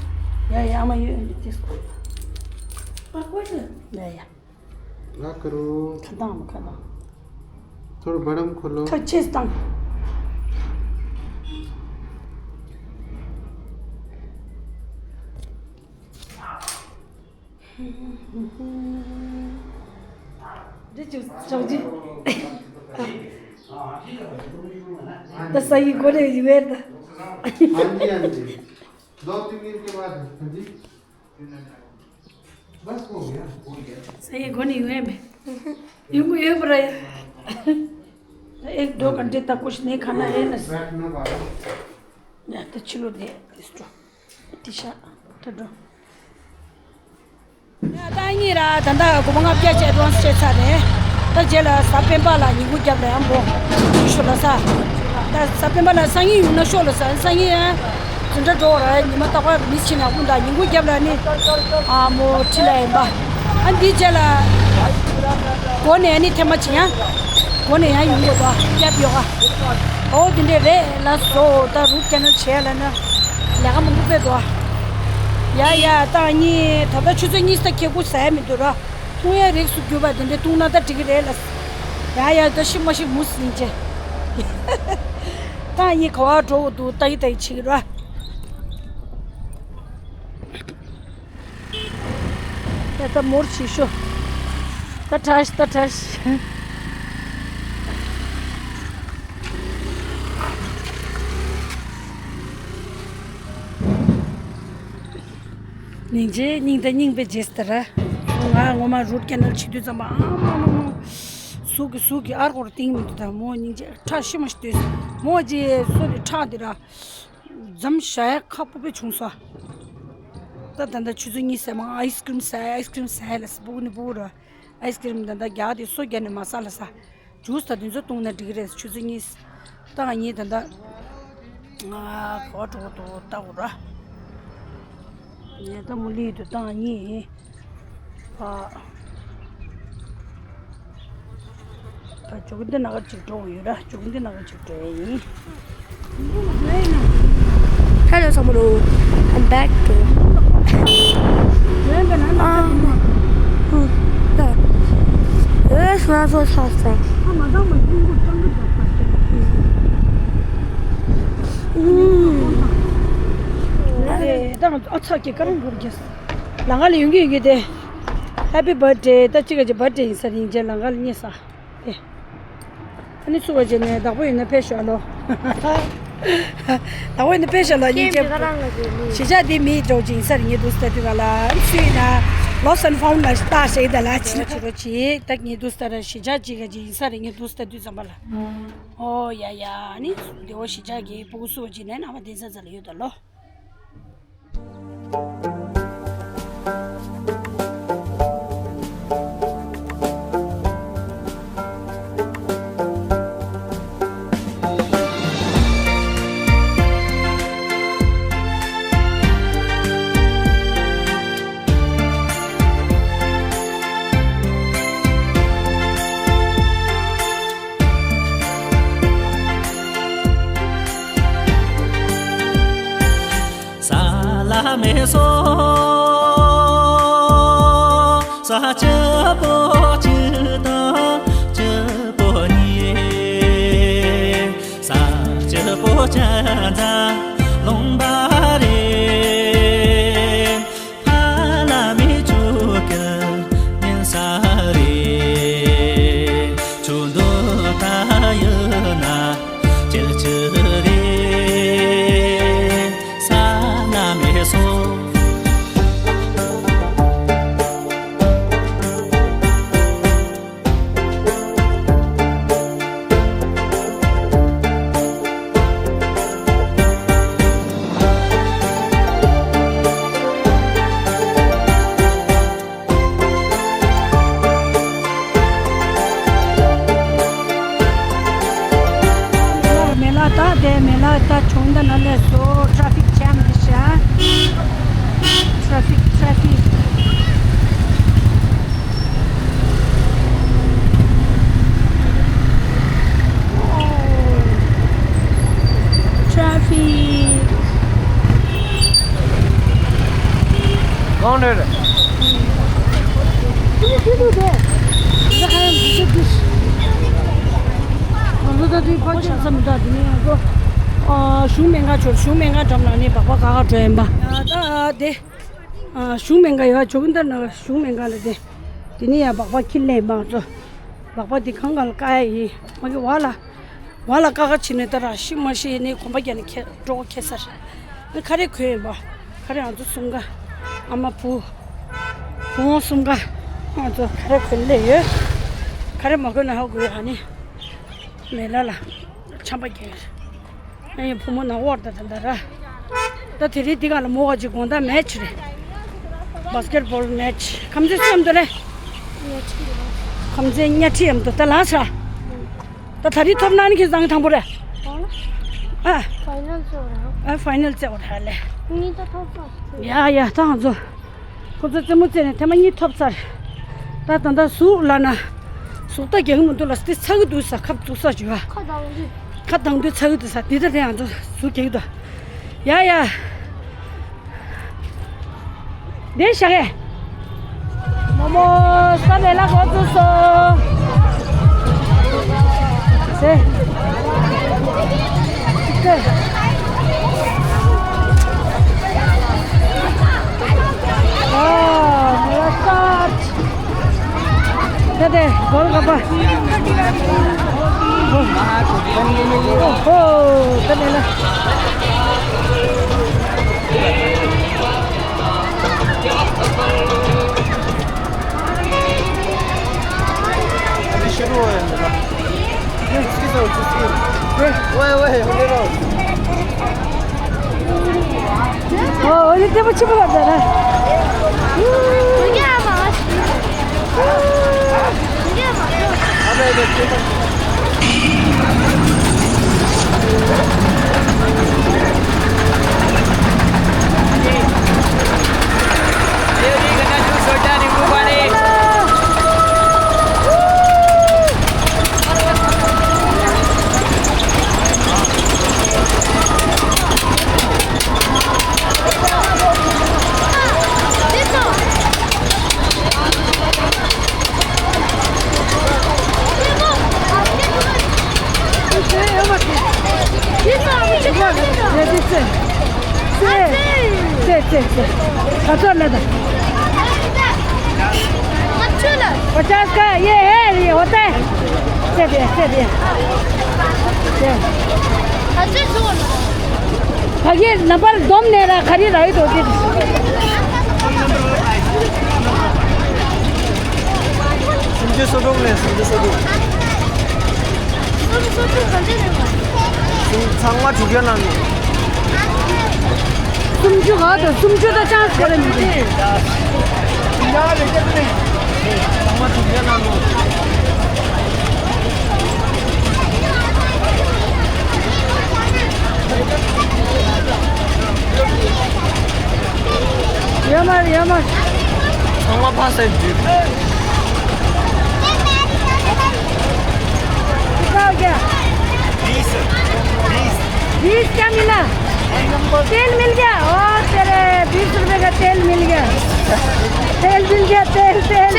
या, या, मैं ये, इसको। या, या। ना करो। खतम, खतम। थोड़ा बड़ा में खोलो। खच्चीस तंग। ད་ས་ཡི་གོ་རེ་ཡི་བེར་ད། हाँ जी, हाँ जी। दो तीन दिन के बाद, हाँ जी। बस हो गया। सही है, कोनी हुए में। यूं को ये पर है। एक दो घंटे तक कुछ नहीं खाना है ना। बैठना बाबा। या तो चलो दे, इसको। टिशा, तो दो। ད་ངེད་ར་ད་ལྟ་སྒོར་མོ་ལྔ་བརྒྱ་ཅིག་ཨེ་ཌི་ཝན་སི་བྱས་ཚར་རེད། ད་རྗེས་ལ་གཟའ་སྤེན་པ་ལ་ཉིན་གུང་རྒྱབ་ལ་ཡང་འགྲོ་ཤོག་ལ་ས། ད་གཟའ་སྤེན་པ་ལ་སང་ཉིན་ཡོང་ན་ཤོག་ལ་ས། སང་ཉིན་ཡང་འཛིན་གྲྭ་འགྲོ་བ་ར་ཉི་མ་རྟག་པར་མི་ཕྱིན་ན་ཀུན་ད་ཉིན་གུང་རྒྱབ་ལ་ནི་ཨ་མོ་ཁྲིད་ལ་ཡིན་པ། ཨ་འདི་རྗེས་ལ་སྒོ་ནས་ནི་ཐེངས་མ་ཅིག་ཡང་སྒོ་ནས་ཡང་ཡོང་དགོས་དོ་རྒྱབ་ཡོད་ག་ཨོ་དེ་འདྲས་རེད་ལ་བཟོ། ད་རུ་སྐྱེ་ན་བྱས་ལ་ན་ལས་ཀ་མང་པོ་དགོས་དོ། ཡ་ཡ་ད་ངས་ད་ལྟ་ཆུ་ཚོད་གཉིས་ཙམ་ཁེ་ཁུ་ཟ་ཡ་མི་འདུག་ར། འཐུང་ཡ་རིགས་སུ་གྱུར་པ་དེ་འདྲས་འཐུང་ན་ད་འགྲིག་གི་རེད་ལ། ཡ་ཡ་ད་ཤི་མ་ཤི་མུ་ཟིན་ཅེ། ད་ངས་ག་བ་འགྲོ་འུ་འདུག་ལྟ་ཡི་ལྟ་ཡི་བྱེད་ཀྱི་ར། ད་ད་མོར་བྱེད་ཤོག་ད་བཀྲ་ཤིས་ད་བཀྲ་ཤིས། སྙིང་རྗེ་སྙིང་དང་སྙིང་པའི་རྗེས་སུ་དེ་ར། ང་ངོ་མ་རུ་ཊ་ཀེ་ནལ་བྱེད་དུས་ཙམ་པ་ཨ་མ་མ་མ། ཟུག་གི་ཟུག་གི་ཨར་ཀོར་ཏིང་མི་འདུག་ད་མོ་སྙིང་རྗེ་ཁྲག་ཤི་མ་ཤི་དུས་མོ་རྗེས་སོ་ནི་ཁྲག་དེ་ར། འཛམ་ཞག་ཡ་ཁ་སྤུ་པའི་བྱུང་སོ། ད་ད་ད་ཆུ་ཚོད་གཉིས་ཟེར་མ་ཨའི་སི་ཀི་རིམ་ཟ་ཨའི་སི་ཀི་རིམ་ཟ་ལ་སི་སྤུ་གུ་ནི་སྤུ་གུ་ར། ཨའི་སི་ཀི་རིམ་ད་ད་རྒྱག་དེ་སོ་རྒྱག་ནས་མ་ཟ་ལ་ས། ཇུས་དང་དེ་ཚོ་བཏུང་ན་འགྲིག་གི་རེད། ཆུ་ཚོད་གཉིས། ད་ང་གཉིས་ད་ལྟ་ང་ག་པར་འགྲོ་གི་འདུག་ལྟ་དགོས་ར། ངས་ད་མུ་ལི་དུ་ད་ང་གཉིས་ཨ། ད་ཇོ་གུན་ཏི་ན་གར་ཅིག་འགྲོ་གི་ཡོད་ར། ཇོ་གུན་ཏི་ན་གར་ཅིག་འགྲོ་ཡ་ཡིན། Hello, Samulu. I'm back to. Ah, hmm, yeah. Yes, not so fast. Hmm. ད་ཨ་ཚ་གི་ཀ་རང་འགོར་གྱིས། ལང་ཀ་ལ་ཡོང་གི་ཡོད་གི་དེ། Happy birthday. ད་ཅི་ག་ཅི་བར་ཌེ་ཡིན་ས་རེད། ཡིན་ཅེ་ལང་ཀ་ལ་རྙེད་ས་དེ། ཨ་ནི་སུ་བ་ཅེ་ནས་བདག་པོ་ཡོད་ན་ཕེབས་ཤོག་ལོ། བདག་པོ་ཡོད་ན་ཕེབས་ཤོག་ལོ། ཡིན་ཅེ་གཞིས་ཆགས་དེ་མི་འགྲོ་ཅིག་ཡིན་ས་རེད། ངས་འདུག་ས་དུས་ག་ལ་སུ་ཡིན་ན་lost and found ལ་ལྟ་ཤེས་ད་ལ་ཅི་ན་ཅི་རོ་ཅིག་ད་ངས་འདུག་ས་ར་གཞིས་ཆགས་ཅིག་ག་ཅིག་ཡིན་ས་རེད། ངས་འདུག་ས་དུས་ཙམ་པ་ལ། ཨོ་ཡ་ཡ། ཨ་ནི་དེ་བོ་གཞིས་ཆགས་ཀྱི་སྤུ་གུ་སུ་བ་ཅེ་ནས་ནང་པ་དེ་ས་ཚ་ལ་ཡོད་ད་ལོ། ས་ལ་མེ་སོ། ས་སྐྱིད་པོ་གཅིག་དང་སྐྱིད་པོ་གཉིས། ས་སྐྱིད་པོ་ཅན་ཙང་ལུང་པ་རེད། ཧ་ལ་མི་ཆུ་ཀི་ཉན་ས་རེད། ཆུ་འདུག་ད་ཡོད་ན་ཅིལ་ཅིལ་རེད། ས་ལ་མེ་སོ། མེ་ལ་ད་དེ་མེ་ལ་ད་བྱུང་ད་ན་ལས་སོ། traffic jam དེ་ཤ། traffic traffic traffic གང་འདྲ་རེད། ང་ཚོ་ད་དུས་ཕར་ཆགས་ས་མི་འདུག་དེ་ནས་ང་ཚོ་གཞུང་སྨན་ཁང་ཆོར། གཞུང་སྨན་ཁང་འགྲམ་ལ་ནི་སྦག་སྦག་ག་ག་འགྲོ་ཡིན་པ། ད་དེ་གཞུང་སྨན་ཁང་ཡོད། ཇོ་གུན་ཏི་ན་གཞུང་སྨན་ཁང་ལ་དེ། དེ་ནས་ཡང་སྦག་སྦག་ཁྱེར་སླེབས་ཡིན་པ། ང་ཚོ་སྦག་སྦག་དེ་གང་ག་ལ་བཀག་ཡ་ཡིན། མ་གི་བ་ལ། བ་ལ་ཀ་ཁ་ཕྱིན་ནས་ད་ར་ཤི་མ་ཤི་ནས་གོམ་པ་རྒྱག་ནས་ཁྱེར་འགྲོ་ཁྱེར་ས་རེད། ཁ་རས་གོན་ཡིན་པ། ཁ་རས་ང་ཚོ་གསུམ་ཀ། ཨ་མ་བུ། བུ་མོ་གསུམ་ཀ། ང་ཚོ་ཁ་རས་གོན་སླེབས་ཡོད། ཁ་རས་མ་གོན་ན་ཧ་གོ་ཡ་ནི། མེ་ལ་ལ་ཆམ་པ་རྒྱག་ཡོད། ཨ་ཡིན་བུ་མོ་ནང་འོར་ད་ད་ད་ར། ད་དེ་རིང་འདི་ག་ལ་མོ་ག་ཅིག་དགོང་དག་མེ་ཆི་རེད། basketball match ཁམས་ཚན་སུ་ཡམ་དུ་རེད། ཁམས་ཚན་གཉའ་ཁྲི་ཡམ་དུ་ད་ལ་ས། ད་ད་རིང་ཐོབ་ན་ནི་ཁྱེད་ཚང་གི་དང་པོ་རེད། ཨ། ཕའི་ནལ་ཅོ་ར། ཨ་ཕའི་ནལ་ཅོ་ར་ལེ། གཉིས་ད་ཐོབ་ས། ཡ་ཡ་ད་ང་ཚོ། ཁོ་ཚོ་རྩེད་མོ་རྩེ་ནས་ཐེངས་མ་གཉིས་ཐོབ་ཚར། ད་ད་ད་ཟུག་ལ་ན། ཟུག་ད་རྒྱག་གི་མི་འདུག་ལ་སྟེ་ཚ་གི་འདུག་ས། ཁབ་བཙུགས་ས་བྱུ་བ། ཁ་དང་དུས། ཁ་དང་དུས་ཚ་གི་འདུག་ས་འདི་ད་དེ་ང་ཚོ་ཟུག་རྒྱག་གི་འདུག་ཡ་ཡ། འདི་བཞག་གས། མོ་མོ་ས་མེ་ལ་འགོ་བཙུགས་སོང་། ཟེ། ཟེ། ཨ། མེ་ལ་སྟག་ད་དེ་སྒོར་ག་པ། ཨོ་ཧོ། ད་ནས་ལ། ཨ་ནི་ཤི་རོ་ཡང་འདི་ལ། ཨོའེ་ཨོའེ། ཨོ། ཨོ་ལི་ལྟད་མོ་ཆེན་པོ་ལ་འདྲ་ན། ཨོ་ཡ་མ་མ་ཤི། ཨོ་ཡ་མ་མ། से, से। पचास ले दो। पचास का ये है, ये होता है। से दे, से दे। से। अगे नंबर दम ने रहा, खरीद आई तो फिर। समझे सोचो ने, समझे सोचो। ཚང་མ་དྲུག་བརྒྱ་ནང་ནས། སུམ་ཅུ་ག་དང་སུམ་ཅུ་དང་ཅང་སྐོར་མི་འདུག་ཚང་མ་དྲུག་བརྒྱ་ནང་ནས། ཡོད་མ་རེད། ཡོད་མ་རེད། ཚང་མ་ཕ་སེ་འཇུས། कितना हो गया? बीस। बीस। बीस क्या मिला? तेल मिल गया। ओ तेरे, बीस रुपए का तेल मिल गया। तेल मिल गया, तेल, तेल।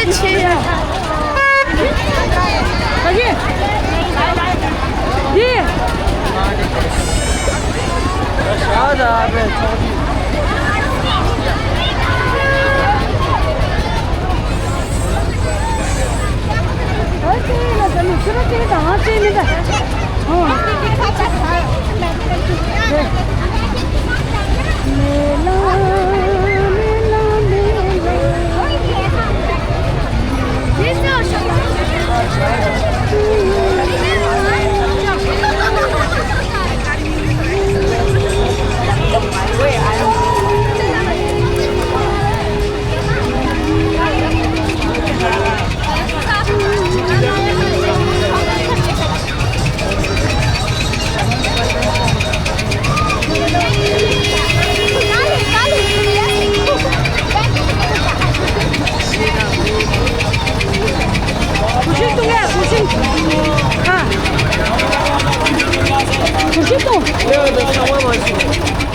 अच्छा, अच्छा।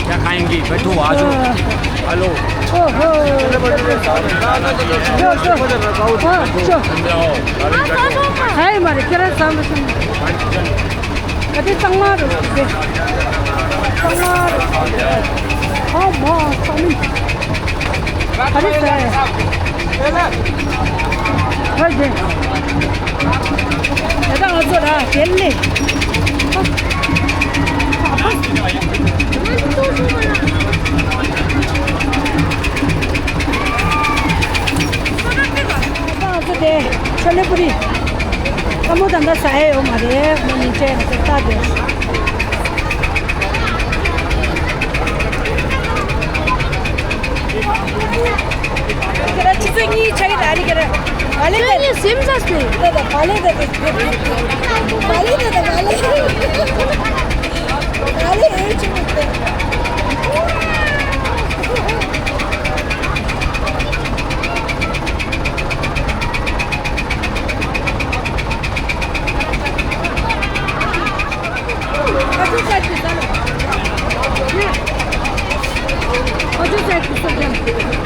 क्या खाएंगी? बैठो, आ जाओ। हेलो। ओहो। हाय मारे, केरा सामने सुन। अरे तंगमार। तंगमार। हाँ, माँ, तंग। अरे सर। हाय दे। ད་ང་ཚོ་ར་དེ་ལས། ང་ཚོ་དེ་ཆོ་ལེ་པུ་རི། ཀ་མོ་ད་ད་ཟ་ཡས་ཡོད་མ་རེད། མོ་ཉིན་བྱས་ང་ཚོ་ལྟ་དེ། ཁྱེད་རང་ཆུ་ཚོད་གཉིས་ཆགས་ཀྱི་རེད། ཨ་ནི་ཁྱེད་རང་བ་ལེ་ད། ཁྱོད་གཉིས་སེམས་ས་སུ། ད་ད་བ་ལེ་ད་ད། བ་ལེ་ད་ད་བ་ལེ། བ་ལེ་ཨེ་ཆུ་མི་ད།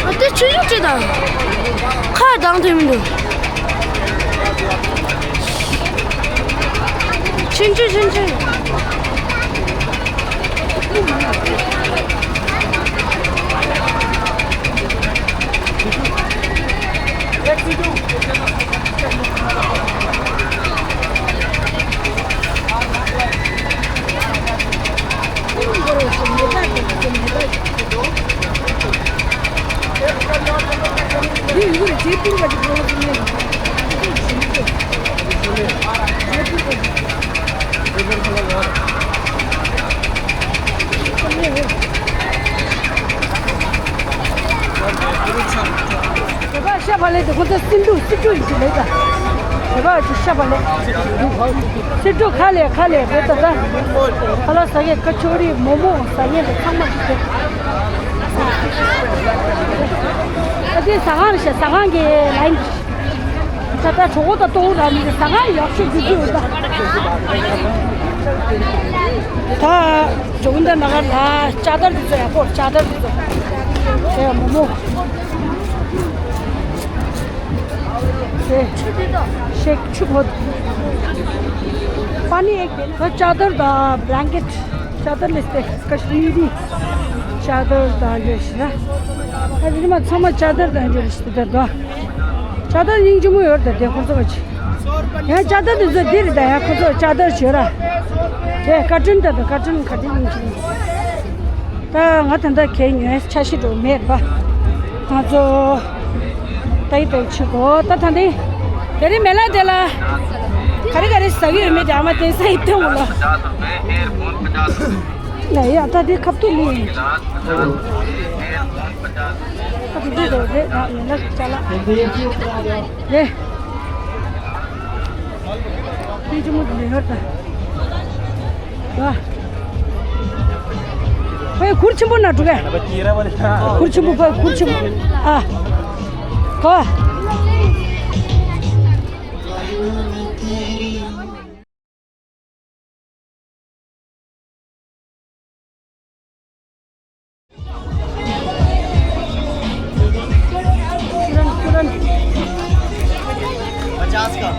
ཨ་དེ་ཆུ་ཡུག་ཅི་དང་། ཁ་དང་དེ་མི་འདུག་ཆུང་ཆུང་ཆུང་ཆུང་། དེ་ག་ཤ་བག་ལེབ་དེ་ཁོ་ཚོ་སེ་འབྲུ། སེ་འབྲུ་ཡིན་གྱི་ལེགས་ད། དེ་ག་ཅིག་ཤ་བག་ལེབ། སེ་འབྲུ་ཁ་ལས་ཁ་ལས་རེད་ད་ད། ཁ་ལག་ཟ་མཁན་ཀ་ཅོ་རི་མོག་མོག་ཟ་མཁན་དེ་ཚང་མ་ཞིག་རེད། ཨ་དེ་ཟ་ཁང་རེད་ཤག་ཟ་ཁང་གི་ལ་ཡིན། ད་ལྟ་གྲོགས་པོ་དང་ལྟོ་བ་ར་མི་ཟ་ཁང་ཡག་ཤོས་རྒྱུ་རྒྱུ་ཡོད་ད། ད་འཇོག་འདི་ན་ག་ལ་ལྕགས་དར་འདི་ཚོ་ཡག་པོ། ལྕགས་དར་འདི་ཚོ་དེ་མོག་མོག་དེ་ཤེག་ཆུ་བོ། पानी एक देना। ལྕགས་དར་དང་བྷ་ལན་ཀེཊ། ལྕགས་དར་ལས་སྟེ་ཀ་ཤི་མི་རི། ལྕགས་ཐར་དང་འདྲ་ཞིག་ན། ཨ་ནི་མ་ཚང་མ་ལྕགས་ཐར་དང་འདྲ་ཞིག་དེ་འདྲ། ལྕགས་ཐར་སྙིང་རྗེ་མོ་ཡོད་རེད་དེ་ཁོ་ཚོ་ག་ཅི། ཡང་ལྕགས་ཐར་དེ་ཚོ་འདི་རེད་ད་ཡང་ཁོ་ཚོ་ལྕགས་ཐར་ཞོར་ར། དེ་བཀའ་དྲིན་ད་དུ་བཀའ་དྲིན་ག་དེ་སྙིང་རྗེ་མོ། ད་ང་ད་ལྟ་གད་ཉོས་ཆ་ཤི་འགྲོ་མེད་པ། ང་ཚོ་ད་ཡི་ད་ཡི་ཆུ་གོ་ད་ད་འདི། དེ་རིང་མེ་ལ་དེ་ལ། ག་རེ་ག་རེ་ཟ་གི་ཡོད་མེད་དེ་ཨ་མ་དེ་ས་ཡི་ཐོང་ལ། ལ་ཡ་ད་དེ་ཁབ་ཏུ་ལུས། ཁབ་ཏུ་ལུས་རེད་ད་མེ་ལ་ཅ་ལག་རེད། དེ་ཅི་མོ་དེ་ཡོད་ད། ཨ། ཕ་ཡི་གུར་ཆེན་པོ་ན་འགྲོ་གས། གུར་ཆེན་པོ་ཕ་གུར་ཆེན་པོ། ཨ། ག། पचास का।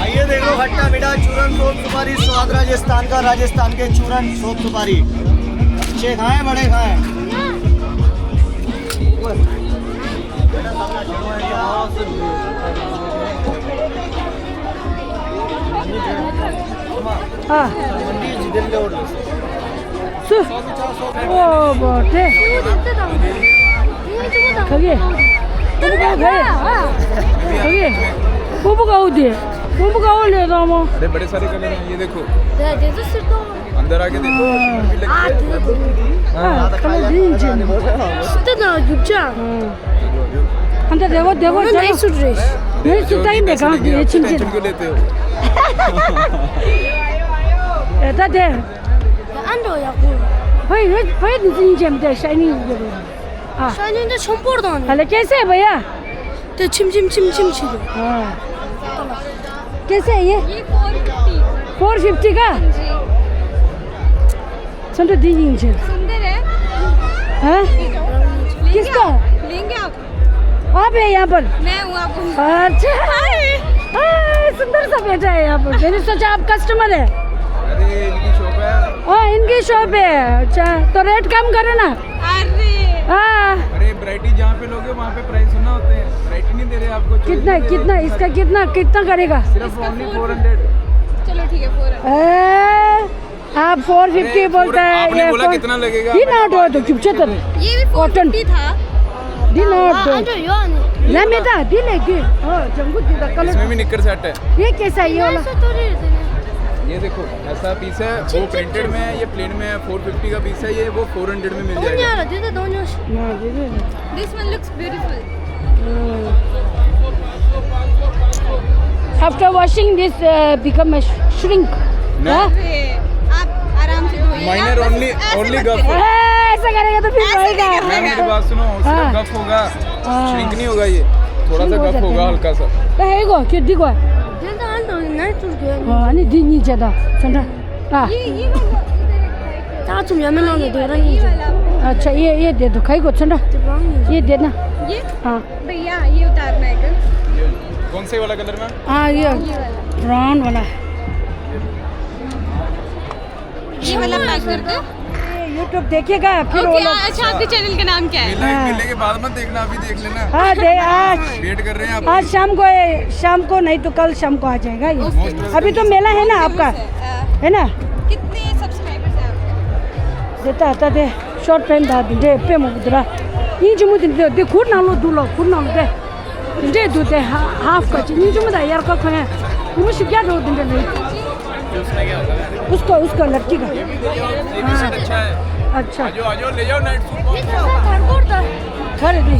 आइए देख लो, खट्टा मीठा चूरन, सोन सुपारी, स्वाद राजस्थान का, राजस्थान के चूरन, सोन सुपारी। अच्छे खाएं, बड़े खाएं। हाँ। सु। ओ, बोटे। खगे। खगे। खगे। वो बुकाओ दे। वो बुकाओ ले रहा हूँ। अरे, बड़े सारे कलर हैं, ये देखो। दे, दे तो सिर तो। अंदर आके देखो। हाँ। हाँ, कलर ग्रीन जी। सिर तो ना, गिर जा। हाँ। अन्त देखो, देखो, चलो। नहीं सुट रही। नहीं सुटता ही देखा, ये छिन छिन। तुम क्यों लेते हो? एता दे। अन्त हो या को। भाई, ये, भाई, जिन जेम दे, शाइनिंग दे। हाँ। शाइनिंग तो छम पड़ दो। हेलो, कैसे है भैया? तो छिम छिम छिम छिम छिम। हाँ। कैसे है ये? ये फ़ोर फ़िफ़्टी। फ़ोर फ़िफ़्टी का? जी। सुंदर दी इंजन। सुंदर है। हाँ? लेंगे किसका? आप? लेंगे आप? आप है यहाँ पर? मैं हूँ, आप हूँ। अच्छा। हाय। हाय, सुंदर सा बैठा है यहाँ पर। मैंने सोचा आप कस्टमर है। अरे, इनकी शॉप है। हाँ, इनकी शॉप है। अच्छा, तो रेट कम करो ना। अरे। हाँ। अरे, वैरायटी जहाँ पे लोगे, वहाँ पे प्राइस सुनना होते हैं। वैरायटी नहीं दे रहे आपको, choice कितना, नहीं दे रहे। कितना, इसका कितना, कितना करेगा? सिर्फ इसका only four fifty. Four hundred. चलो, ठीक है, फ़ोर हंड्रेड। ए, आप फ़ोर फ़िफ़्टी अरे, बोलता है, आपने ये बोला फ़ोर कितना लगेगा? ये ना दो, तो चुपचाप कर। ये भी कॉटन। फ़ोर फ़िफ़्टी था। दी ना हाँ, दो। हाँ, जो यो नहीं। ना, मैं तो दी लेगी। हाँ, जंगू दी दा कलर। इसमें भी निकर सेट है। ये कैसा है, ये वाला? ये देखो, ऐसा पीस है, वो प्रिंटेड में है, ये प्लेन में है, फ़ोर फ़िफ़्टी का पीस है, ये वो फ़ोर हंड्रेड में मिल जाएगा। हाँ, दे दे। This one looks beautiful. After washing this, uh, become a sh-, shrink. No. हाँ? अरे, आप आराम से धोइए। Minor आप बस only, ऐसे only मत guff। करिए। हाँ, ऐसा करेगा तो फिर ऐसे वही क्या का। करना मैम, है? मेरी बात सुनो, सिर्फ हाँ। गफ होगा, हाँ। श्रिंक नहीं होगा ये, थोड़ा सा श्रिंक हो गफ जाता होगा है। हल्का सा। तो है को, क्यों दिखो? जल्द आ लो, नहीं टूट गया। हाँ, नहीं, दी नहीं ज्यादा, ठंडा। हाँ। ये, ये वाला इधर एक है क्या? ताचुम यामे ना ये दे वाला, रही ये है। वाला। अच्छा, ये, ये दे दो, खाई को ठंडा। तो ब्राउन नहीं। ये देना। ये? हाँ। भैया, ये उतारना है क्या? ये कौन से वाला कलर, मैम? हाँ, ये ये वाला। ब्राउन वाला है। ये वाला पैक कर दो। YouTube देखेगा, फिर वो ओके, लोग अच्छा, आपके चैनल का नाम क्या है? मेला, हाँ। मेले के बाद मत देखना, अभी देख लेना। हाँ, दे, आज, वेट कर रहे हैं आप। आज शाम को है, शाम को नहीं तो कल शाम को आ जाएगा ये। ओके। अभी तो मेला है ना आपका, हाँ। है ना? कितने सब्सक्राइबर्स हैं आपके? देता, आता दे, शॉर्ट पहन दा, दे, पे मुद्रा। ये जो मुद्रा दे, दे, खुद ना लो, दू लो, खुद ना लो, दे। འདྲེ་འདུག་དེ་ཧ་ཧཱ་ཧྥ་ཀ་ཅིག་སྙིང་རྗེ་མོ་དང་དབྱར་ཁ་གོན་ཡ་ཉི་མ་བཞི་བརྒྱ་འགྲོ་འདི་འདྲ་ལེ། उसका उसका लड़की का। अच्छा। खा रहे थे।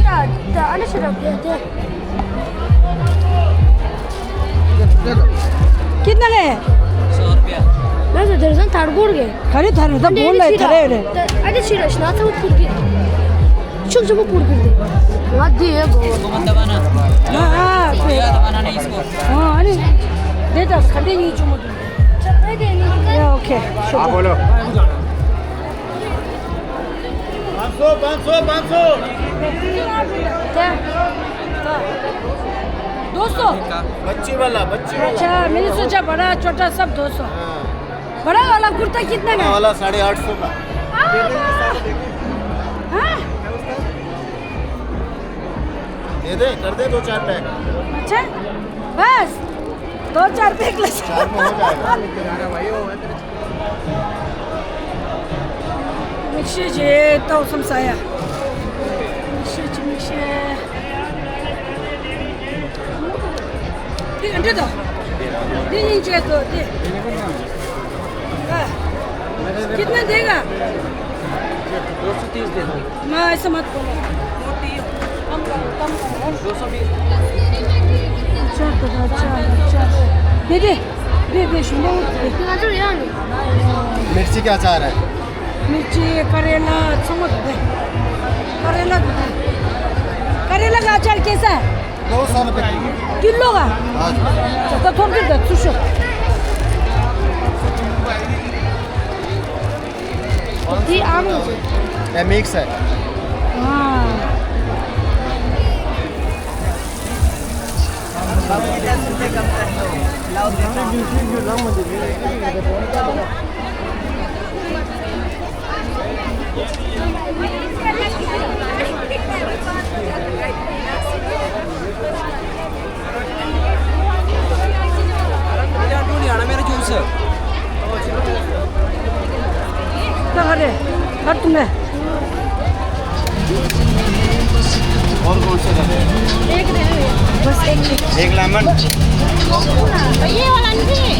कितना का है? सौ रुपया। मैं तो दर्जन थार गोर गए। खरे थार, बोल रहे थारे रे। अरे शिरा, ना तो कुर्की। शुभ शुभ कुर्की। मत दिए वो। इसको मत दबाना। हाँ, हाँ, इसको मत दबाना, नहीं इसको। हाँ, अरे, दे दस, खंडे नहीं चुमो तुम। चल, दे दे, नहीं। या, ओके, शुक्रिया। हाँ, बोलो। पाँच सौ, पाँच सौ, पाँच सौ। क्या? दो सौ। बच्ची वाला, बच्ची वाला। अच्छा, मैंने सोचा बड़ा, छोटा सब दो सौ। हाँ। बड़ा वाला कुर्ता कितने का है? बड़ा वाला साढ़े आठ सौ का। हाँ, हाँ? दे दे, कर दे दो चार पैक। अच्छा, बस दो चार पैक ले। चार में हो जाएगा। མིག་ཤེལ་གྱི་ཏོག་ཙམ་ཟ་ཡ། མིག་ཤེལ་གྱི་མིག་ཤེལ། འདི་འདྲ་དང་། འདི་ཡིན་བྱས་སོ་འདི། ཨ། कितना देगा? दो सौ तीस दे दो। ना, ऐसा मत बोलो। मोटी हो। कम करो, कम करो। दो सौ बीस। अच्छा, तो अच्छा, अच्छा। दे दे। दे दे, सुनो। मिर्ची का अचार है। मिर्ची, करेला, समझ दे। करेला दे दे। करेला का अचार कैसा है? दो सौ रुपये किलो। किलो का? हाँ जी। तो, तो थोड़ा देर तक सुशो। ये आम हो गया। ये मिक्स है। हाँ। और कौन सा कलर है? एक दे दो। बस एक। एक लेमन। ये वाला नहीं।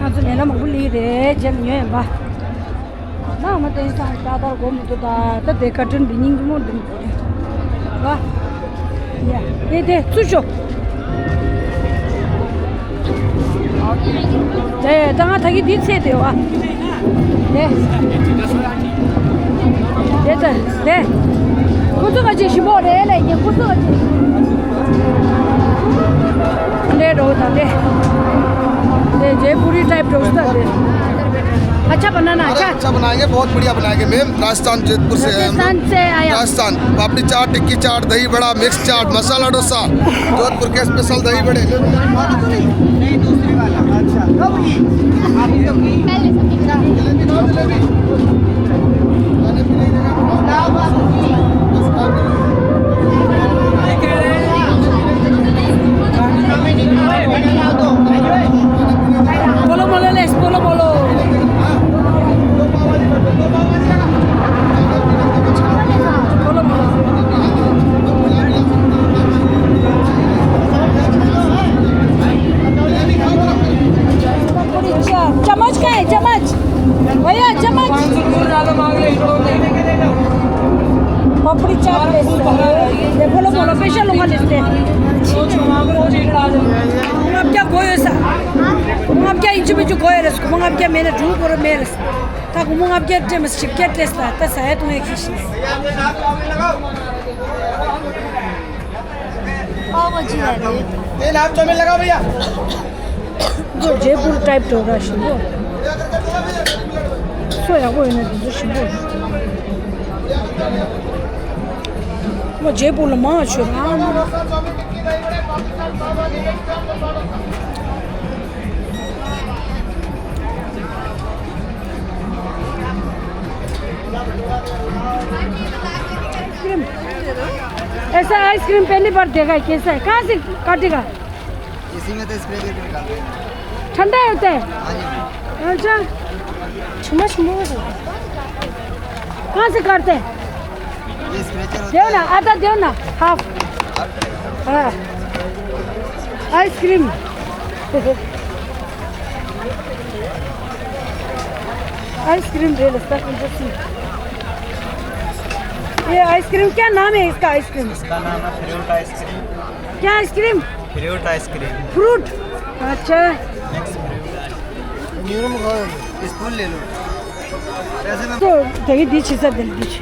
ང་ཚོ་ལས་སླ་མང་པོ་ལས་རེད། རྗེས་ཉོས་ཡིན་པ། ན་མ་བསྟན་སང་ལྟ་བར་གོ་མི་འདུག་ད་ད་དེ་བཀའ་དྲིན་འདི་སྙིང་རྗེ་མོ་འདི་མི་འདུག་ལ། ཡ། དེ་དེ་ཚུར་ཤོག་དེ་ད་ང་ད་གི་འདི་ཚེ་དེ་བ། དེ། དེ་ད་དེ། ཁོ་ཚོ་ག་ཅིག་ཞིམ་པོ་རེད་ལས་ཉེ་ཁོ་ཚོ་ག་ཅིག་དེ་འགྲོ་ད་དེ། དེ་ཇེ་པུ་རི་ཊའིབ་འགྲོ་ད་དེ། अच्छा बनाना, अरे, अच्छा। अच्छा बनाएंगे, बहुत बढ़िया बनाएंगे मैम। राजस्थान, जोधपुर से हैं हम लोग। राजस्थान से आया। राजस्थान, पापड़ी चाट, टिक्की चाट, दही बड़ा, मिक्स चाट, मसाला डोसा, जोधपुर के स्पेशल दही बड़े। नहीं, दूसरी वाला। अच्छा, कब ये? अभी तो नहीं। पहले से। जलेबी खाओ, जलेबी। खाने पीने की जगह बनाओ। Polo molo les, polo molo. Polo molo. चम्मच कहाँ है, चम्मच? भैया, चम्मच। पापड़ी चाट ले सकते हैं। ये बोलो, बोलो, पैसा लूंगा, लेते हैं। आप क्या गोयो सा? आप क्या इंचु मिंचु गोयो रस? आप क्या मैंने ड्रू करो, मेरे। ताकि मुंह आप क्या टेमस चिप क्या टेस्ट आता, सा है तुम्हें किसी। पाव भाजी है ये। ये नाम चाउमीन लगा भैया। जो जयपुर टाइप तो रहा शिबो। सो या वो इन्हें दे शिबो। वो जयपुर लो मां छो। आइसक्रीम। ऐसा आइसक्रीम पहली बार देखा है, कैसा है, कहाँ से काटेगा? इसी में तो स्प्रे करके निकालते हैं। ठंडा होता है? हाँ जी। अच्छा। छुमा छुमा हो रहा है। कहाँ से काटते हैं? ये स्क्रैचर होता देव ना, है। आधा देव ना, हाफ। हाँ। आइसक्रीम। आइसक्रीम दे दो, सर, मुझे सी। ये आइसक्रीम, क्या नाम है इसका आइसक्रीम? इसका नाम है फ्रूट आइसक्रीम। क्या आइसक्रीम? Fruit ice cream. फ्रूट? अच्छा। Mix fruit. स्पून ले लो। पैसे में तो देखिए, दीची सर, दिल दीची।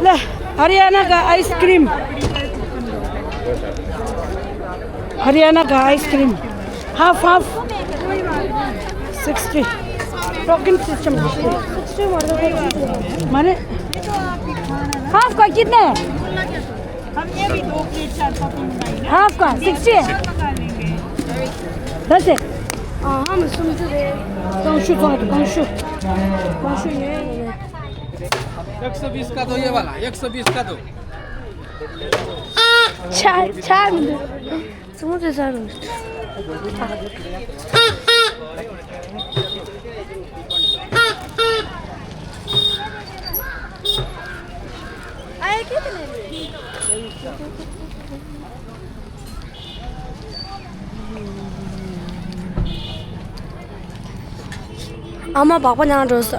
ले, हरियाणा का आइसक्रीम। हरियाणा का ice cream. Half, half. Sixty. Token system. माने, हाफ का कितना है? हमने भी दो प्लेट चाट पापड़ी मंगाई ना। हाफ का, सिक्सटी है। मंगा लेंगे। दस है। हाँ, हम सुनते रहे। कौन शू थोड़ा तो, कौन शू? कौन शू ये है? एक सौ बीस का दो, ये वाला, एक सौ बीस का दो। चार, चार मिनट। समोसे चार मिनट। ཨ་མ་སྦག་སྦག་ཉོ་འགྲོ་ས།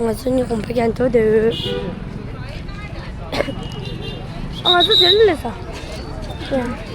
ང་ཚོ་གཉིས་གོམ་པ་རྒྱག་འགྲོ་འདོད། ང་ཚོ་དེ་ལ་སླེབས་ས།